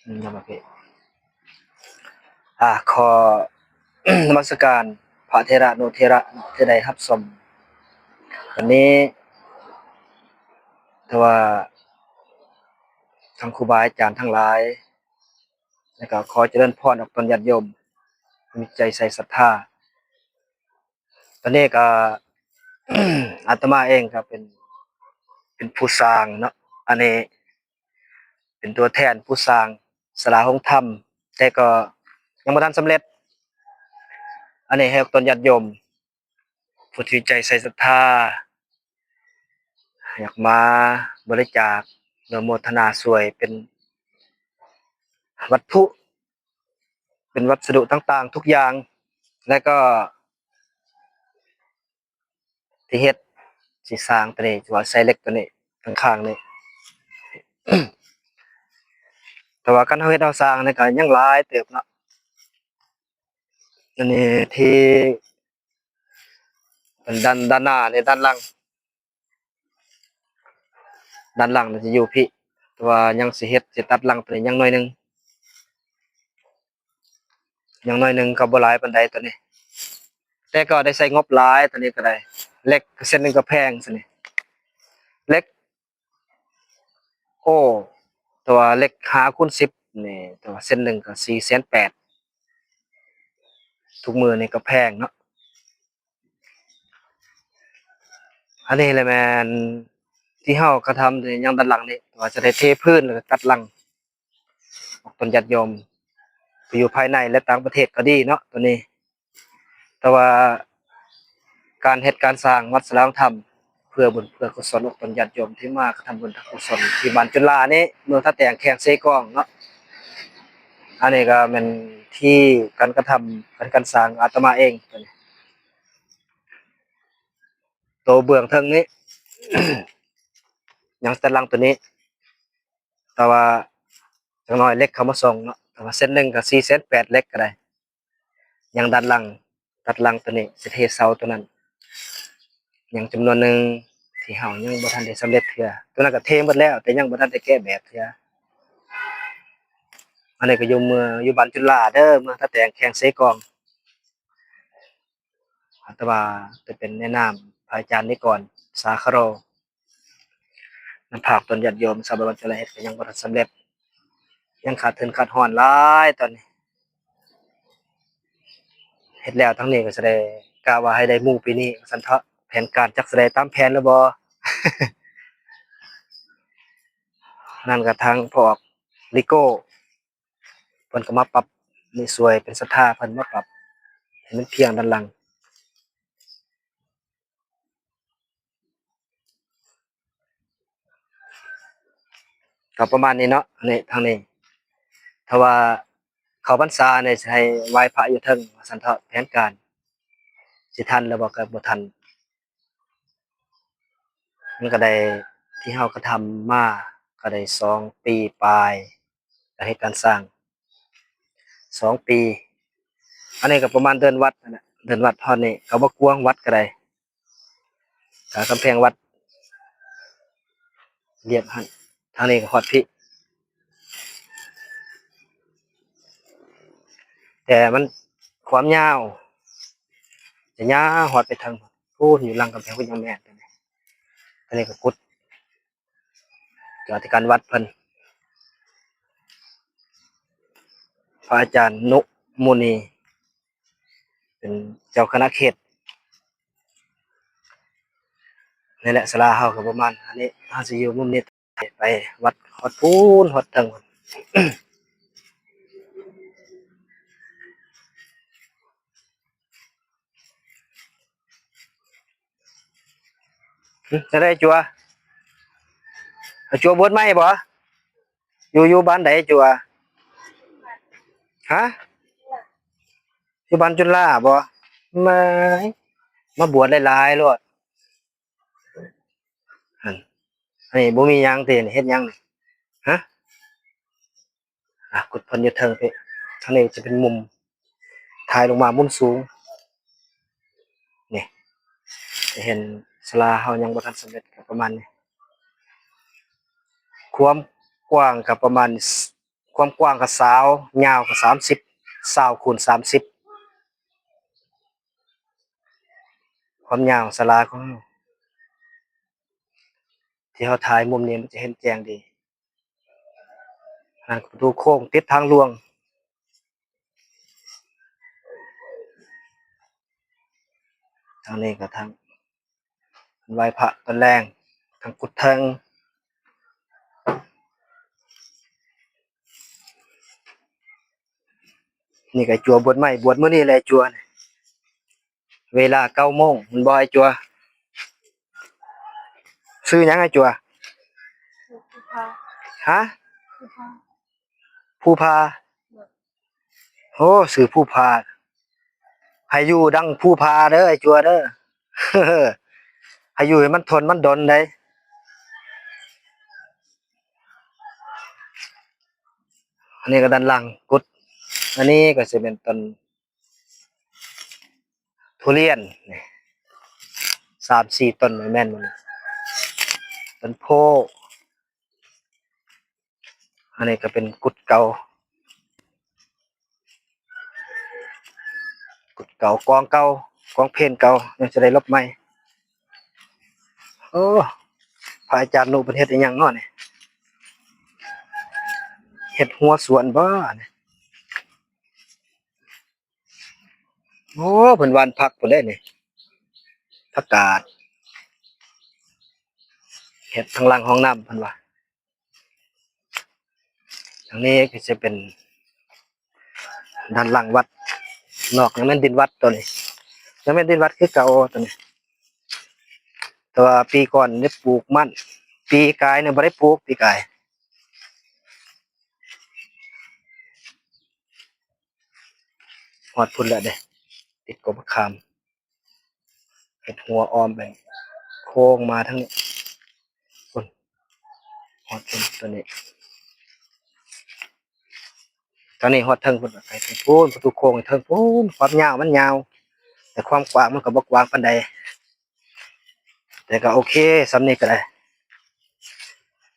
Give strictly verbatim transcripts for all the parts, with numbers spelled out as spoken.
อืม ครับพี่ อ่า ขอ นมัสการพระเถระนุเถระที่ได้รับชมวันนี้ แต่ว่า ทั้งครูบาอาจารย์ทั้งหลาย แล้วก็ขอเจริญพรออกตนญาติโยม มีใจใส่ศรัทธา ตอนนี้ก็ อาตมาเองก็เป็น เป็นผู้สร้างเนาะ อันนี้ เป็นตัวแทนผู้สร้างศาลาโฮงธรรม แต่ก็ยังบ่ทันสำเร็จ อันนี้ให้ออกตนญาติโยม ผู้ที่ใจใส่ศรัทธา อยากมาบริจาคอนุโมทนาช่วยเป็นวัตถุ เป็นวัสดุต่างๆ ทุกอย่าง และก็ ที่เฮ็ด สิสร้างตัวนี้ ที่ว่าใส่เหล็กตัวนี้ ข้างๆ นี่ แต่ว่าคันเฮาเฮ็ดเฮาสร้างนี่ก็ยังหลายเติบเนาะ อันนี้ที่ ด้าน ด้านหน้านี่ ด้านหลัง ด้านหลังน่ะสิอยู่พี้ แต่ว่ายังสิเฮ็ด สิตัดหลังตัวนี้ยังหน่อยหนึ่ง ยังหน่อยหนึ่งก็บ่หลายปานใดตัวนี้ แต่ก็ได้ใช้งบหลายตัวนี้ก็ได้ เหล็กเส้นหนึ่งก็แพงซั่นนี่ เหล็ก โอ้ แต่ว่าเหล็กห้าคูณสิบนี่ แต่ว่าเส้นหนึ่งก็สี่แสนแปด ทุกมื้อนี่ก็แพงเนาะ อันนี้แหละแม่นที่เฮากระทำนี่ ยังด้านหลังนี่ ว่าจะได้เทพื้นแล้วก็ตัดหลัง ออกตนญาติโยม ไปอยู่ภายในและต่างประเทศก็ดีเนาะ ตัวนี้ แต่ว่าการเฮ็ดการสร้างวัดสว่างธรรม เพื่อบุญเพื่อกุศลออกตนญาติโยมที่มากระทำบุญทำกุศลที่บ้านจุฬานี่ เมืองท่าแตง แขวงเซกองเนาะ อันนี้ก็แม่นที่การกระทำ การ การสร้างอาตมาเอง ตัวนี้ ตัวเบื้องเทิงนี้ ยังตัดหลังตัวนี้ แต่ว่าจักหน่อยเหล็กเข้ามาส่งเนาะ แต่ว่าเส้นหนึ่งก็สี่แสนแปด เหล็กก็ได้ ยังด้านหลัง ตัดหลังตัวนี้ สิเทเสาตัวนั้น ยังจำนวนหนึ่งที่เฮายังบ่ทันได้สำเร็จเทื่อ ตัวนั้นก็เทหมดแล้ว แต่ยังบ่ทันได้แกะแบบเทื่อ อันนี้ก็อยู่เมือง อยู่บ้านจุฬาเด้อ เมืองท่าแตง แขวงเซกอง อาตมาจะเป็นในนามพระอาจารย์นิกร สาคโร นำพาออกตนญาติโยมชาวบ้านจุฬาเฮ็ดก็ยังบ่ทันสำเร็จ ยังขาดทุนขาดฮอนหลายตอนนี้ เฮ็ดแล้วทั้งนี้ก็สิได้กะว่าให้ได้มุงปีนี้ว่าซั่นเถาะ แผนการจักสิได้ตามแผนหรือบ่ นั่นก็ทางพ่อออกลิโก้ เพิ่นก็มาปรับนี่ช่วยเป็นศรัทธา เพิ่นมาปรับให้มันเพียงด้านหลัง ก็ประมาณนี้เนาะ อันนี้ทางนี้ ถ้าว่าเข้าพรรษานี่สิให้ไหว้พระอยู่เทิงว่าซั่นเถาะ แผนการสิทันหรือบ่ก็บ่ทัน มันก็ได้ ที่เฮากระทำมาก็ได้สองปีปลาย ก็เฮ็ดการสร้างสองปี อันนี้ก็ประมาณเดือนวัดนั่นแหละ เดือนวัดฮอดนี่ก็บ่กว้างวัดก็ได้ ก็กำแพงวัดเรียบหั่น ทางนี้ก็ฮอดพี้ แต่มันความยาวจะยาวฮอดไปทางพู้น อยู่หลังกำแพงพุ้นยังแม่น อันนี้ก็กุฏิ เจ้าอธิการวัดเพิ่น พระอาจารย์นุมุนี เป็นเจ้าคณะเขต นี่แหละศาลาเฮาก็ประมาณอันนี้ เฮาสิอยู่มุมนี้ ไปวัดฮอดพู้น ฮอดเทิง หึ จะได้จัว เอาจัวบวชใหม่บ่ อยู่ อยู่บ้านใดจัว ฮะ อยู่บ้านจุฬาบ่ มา มาบวชหลายๆโลด หั่น อันนี้บ่มีหยังติ เฮ็ดหยังนี่ ฮะ อ่ะ กุฏิเพิ่นอยู่เทิงพี้ ทางนี้จะเป็นมุม ถ่ายลงมามุมสูง นี่ จะเห็นศาลาเฮายังบ่ทันสำเร็จ ก็ประมาณนี้ ความกว้างก็ประมาณ ความกว้างก็ซาว ยาวก็สามสิบ ซาวคูณสามสิบ ความยาวศาลาของเรา ที่เราถ่ายมุมนี้มันจะเห็นแจ้งดี นั่นประตูโค้งติดทางหลวง ทางนี้ก็ทางไหว้พระตอนแลง ทางกุดเทิง นี่ก็จัวบวชใหม่ บวชมื้อนี้แหละจัว เวลาเก้าโมง มันบ่ให้จัว ชื่อหยังไอ้จัว ผู้พา ฮะ ผู้พา ผู้พา โอ้ ชื่อผู้พา ให้อยู่ดังผู้พาเด้อไอ้จัวเด้อ ให้อยู่ให้มันทนมันดนได้ อันนี้ก็ด้านหลังกุด อันนี้ก็สิเป็นต้นทุเรียนนี่ สามสี่ต้นแม่นๆ มัน ต้นโพธิ์ อันนี้ก็เป็นกุดเก่า กุดเก่า กองเก่า กองเพลเก่า ยังจะได้ลบใหม่ โอ้ พระอาจารย์นุเพิ่นเฮ็ดอีหยังเนาะนี่ เฮ็ดหัวสวนบ่นี่ โอ้ เพิ่นหว่านผักพุ้นเด้นี่ ผักกาด เฮ็ดทางหลังห้องน้ำเพิ่นว่า ทางนี้ก็จะเป็นด้านหลังวัด นอกยังแม่นดินวัดตัวนี้ ยังแม่นดินวัดคือเก่าตัวนี้ แต่ว่าปีก่อนได้ปลูกมัน ปีกายเนี่ยบ่ได้ปลูก ปีกาย ฮอดพุ้นแล้วเด้ ติดกกมะขาม เฮ็ดหัวอ้อมไป โค้งมาทางนี้ พุ้น ฮอดพุ้นตัวนี้ ตอนนี้ฮอดเทิงพุ้น ไปเทิงพุ้น ประตูโค้งเทิงพุ้น ความยาวมันยาว แต่ความกว้างมันก็บ่กว้างปานใด แต่ก็โอเค ส่ำนี้ก็ได้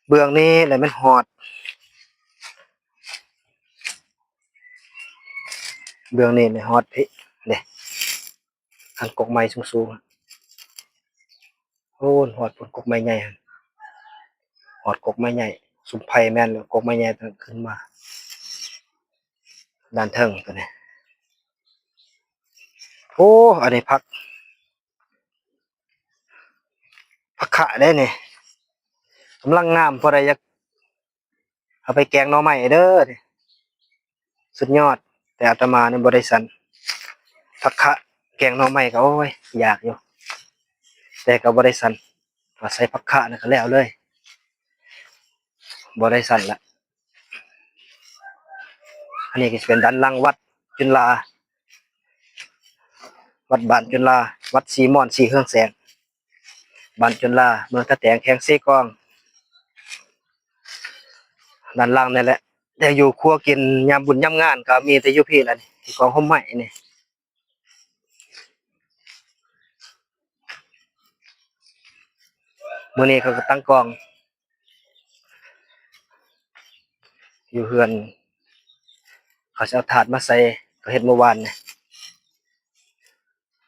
เบื้องนี้แหละมันฮอด เบื้องนี้แหละฮอดพี้ เด้ คันกกไม้สูงๆ โอ้ ฮอดพุ้นกกไม้ใหญ่หั่น ฮอดกกไม้ใหญ่ สุมไผ่แม่นแล้ว กกไม้ใหญ่ขึ้นมา ด้านเทิงตัวนี้ โอ้ อันนี้ผัก ผักคะเด้นี่ กำลังงาม พอได้อยากเอาไปแกงหน่อไม้เด้อ สุดยอด แต่อาตมานี่บ่ได้สั่น ผักคะแกงหน่อไม้ก็ โอ้ย อยากอยู่ แต่ก็บ่ได้สั่น ว่าใส่ผักคะนั่นก็แล้วเลย บ่ได้สั่นละ อันนี้ก็สิเป็นด้านหลังวัดจุฬา วัดบ้านจุฬา วัดศรีมอนศรีเฮืองแสง บ้านจุฬา เมืองท่าแตง แขวงเซกอง ด้านหลังนี่แหละ แต่อยู่ครัวกินยามบุญยามงานก็มีแต่อยู่พี้ล่ะนี่ ที่กองโฮมไม้นี่ มื้อนี้เขาก็ตั้งกอง อยู่เฮือน เขาสิเอาถาดมาใส่ ก็เฮ็ดเมื่อวานนี่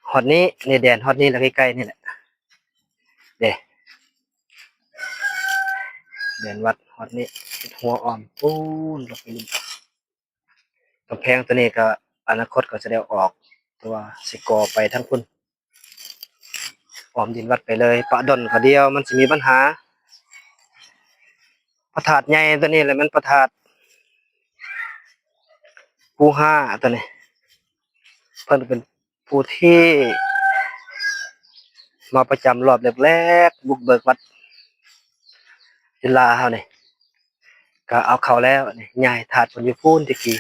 ฮอดนี้ นี่แดนฮอดนี้แล้ว ใกล้ๆ นี่แหละ เด้ แดนวัดฮอดนี้ เฮ็ดหัวอ้อมปูนลงไปลุ่ม กำแพงตัวนี้ก็อนาคตก็จะได้เอาออก แต่ว่าสิก่อไปทางพุ้น อ้อมดินวัดไปเลย ปะด้นก็เดียว มันสิมีปัญหา พระธาตุใหญ่ตัวนี้แหละ มันพระธาตุปู่ห้าตัวนี้ เพิ่นเป็นผู้ที่มาประจำรอบแรกๆ บุกเบิกวัดจุฬาเฮานี่ ก็เอาเข้าแล้วนี่ ย้ายธาตุเพิ่นอยู่พู้นแต่กี้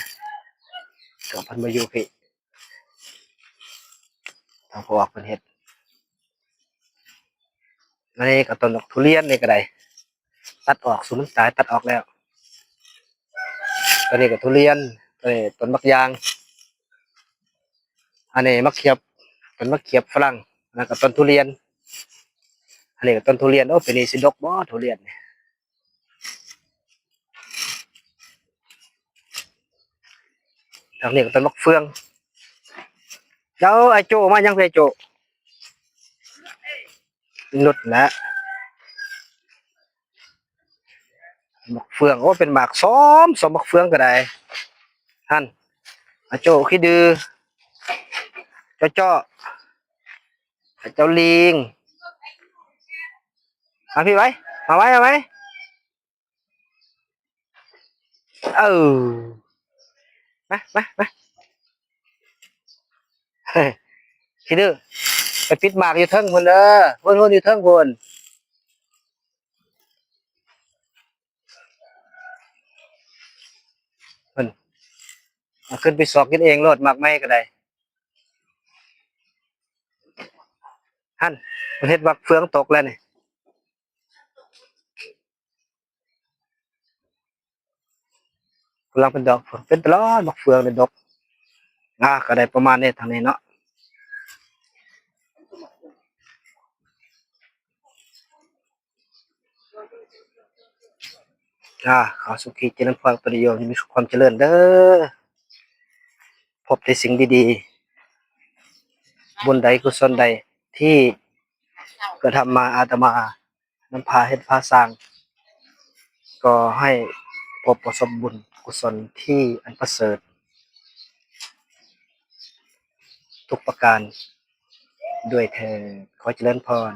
ก็เพิ่นมาอยู่พี้ ทางพ่อออกเพิ่นเฮ็ด อันนี้ก็ต้นบักทุเรียนนี่ก็ได้ ตัดออก สุมันตาย ตัดออกแล้ว ตัวนี้ก็ทุเรียน ตัวนี้ต้นบักยาง อันนี้มะเขือ ต้นมะเขือฝรั่ง แล้วก็ต้นทุเรียน อันนี้ก็ต้นทุเรียน โอ้ ปีนี้สิดกบ่ทุเรียนนี่ ทางนี้ก็เป็นบักเฟือง เจ้าไอ้โจ้มายังไงโจ้ นุดแหละ บักเฟือง โอ้ เป็นหมากซ้อม ซ้อมบักเฟืองก็ได้ หั่น ไอ้โจ้ขี้ดื้อ เจ้าเจ้า ไอ้เจ้าลิง มาพี่ไว้ มาไว้ มาไว้ เออ มา มา มา เฮ้ย ขี้ดื้อ ไปปิดหมากอยู่เทิงพุ้นเด้อ พุ้น พุ้นอยู่เทิงพุ้น พุ้น เอาขึ้นไปซอกกินเองโลด หมากไม้ก็ได้ หั่น มันเฮ็ดบักเฟืองตกแล้วนี่ กำลังเป็นดอก เป็นตลอด บักเฟืองในดอก อ่ะ ก็ได้ประมาณนี้ทางนี้เนาะ อ่า ขอสุขีเจริญพร ปริโยม มีความเจริญเด้อ พบแต่สิ่งดีๆ บุญใดกุศลใดที่กระทำมาอาตมานำพาเฮ็ดพาสร้าง ก็ให้พบประสบบุญกุศลที่อันประเสริฐ ทุกประการด้วยเทอญ ขอเจริญพร